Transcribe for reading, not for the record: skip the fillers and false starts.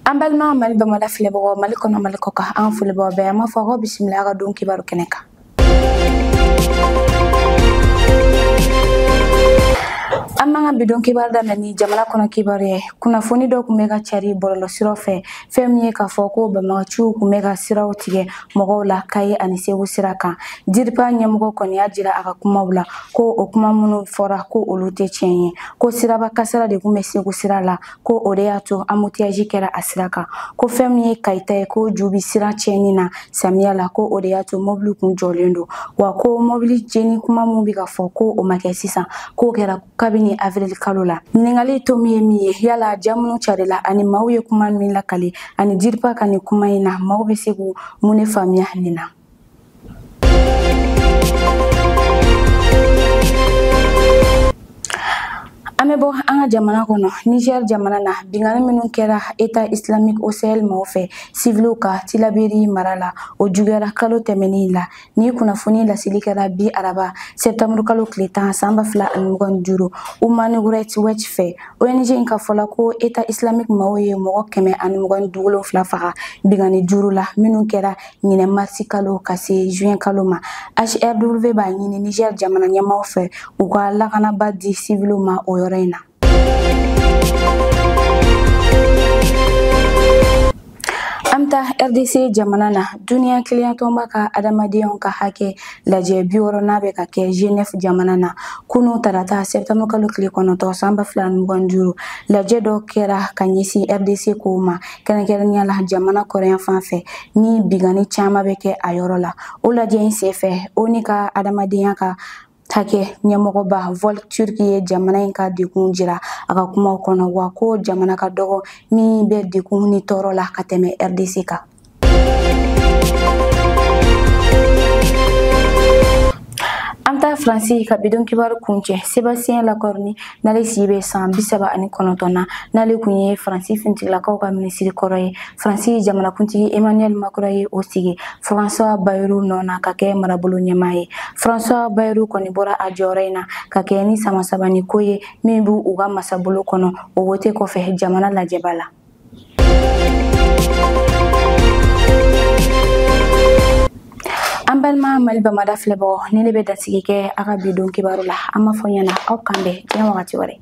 An balima Mali bamada filɛbagaw, Mali kɔnɔ, Mali kɔ kan, an folibagaw bɛɛ, an b'a fɔ aw bisimila a ka don kibaru kɛnɛ kan. An b'an ka bidon kibaru daminɛ ni jamana kɔnɔ kibaru ye. Kunnafoni dɔ tun bɛ ka cari bɔlɔlɔsiraw fɛ, fɛn min ye k'a fɔ ko banbagaciw tun bɛ ka siraw tigɛ mɔgɔw la Kayi ani Segu sira kan. DIRPA ɲɛmɔgɔ kɔni y'a jira a ka kumaw la ko o kuma minnu fɔra ko olu tɛ tiɲɛ ye, ko siraba kasara de tun bɛ Segu sira la, ko o de y'a to embouteillage kɛra a sira kan, ko fɛn min ye Kayita ye ko ju bi sira tiɲɛni na samiya la, ko o de y'a to mobili kun jɔlen don, wa ko mobili jeni kuma min bɛ ka fɔ ko o ma kɛ sisan, k'o kɛra kabini avril kalo la. Ɲininkali to min ye min ye, yala ja minnu carila ani maaw ye kuma min lakale ani DIRPA ka nin kuma in na, maaw bɛ se k'u mun de faamuya nin na? An bɛ bɔ an ka jamana kɔnɔ, Niger jamana na, binkanni minnu kɛra État islamique au Sahel maaw fɛ civiliw ka Tilaberi mara la, o juguyara kalo tɛmɛnen la. Ni kunnafoni laseli kɛra bi araba septembre kalo tile 10 san 2025 Human Rights Watch fɛ. ONG in ka fɔ la ko État islamique maaw ye mɔgɔ 127 faga binkanni 5 la minnu kɛra ɲinɛ marisi kalo ka se juin kalo ma. HRW b'a ɲini Niger jamana ɲɛmaaw fɛ u ka lakanaba di civiliw ma o yɔrɔ in na. An bɛ taa RDC jamana na, duniya kelenya-tɔnba ka adamadenw ka hakɛ lajɛ 60nan bɛ ka kɛ Genève jamana na. Kunu tarata septembre kalo tile 9 san 2025, lajɛ dɔ kɛra ka ɲɛsin RDC kow ma, kɛrɛnkɛrɛnnenya la jamana kɔrɔyan fan fɛ ni binkanni caman bɛ kɛ a yɔrɔ la. O lajɛ in senfɛ, ONU ka adamadenya ka hakɛ ɲɛmɔgɔba Volker Turk ye jamana in ka degun jira a ka kumaw kɔnɔ, wa ko jamana ka dɔgɔ min bɛ degun ni tɔɔrɔ la ka tɛmɛ RDC kan. An taa Faransi ka bidon kibaru kuncɛ. Sébastien Lecornu, n'ale si bɛ san 39 na, n'ale kun ye Faransi finitigilakaw ka minisiri kɔrɔ ye, Faransi jamanakuntigi Emmanuel Macron ye o sigi François Bayrou nɔ na ka kɛ marabolo ɲɛmaa ye. François Bayrou kɔni bɔra a jɔyɔrɔ in na ka kɛ ni sama-sabani ko ye min b'u u ka masabolo kɔnɔ o wote kɔfɛ jamana lajɛba la. An balima Mali bamada filɛbagaw, ni ne bɛ dasigi kɛ a ka bi don kibaru la, an b'a fɔ ɲɛna aw kan bɛn diɲɛ wagati wɛrɛ.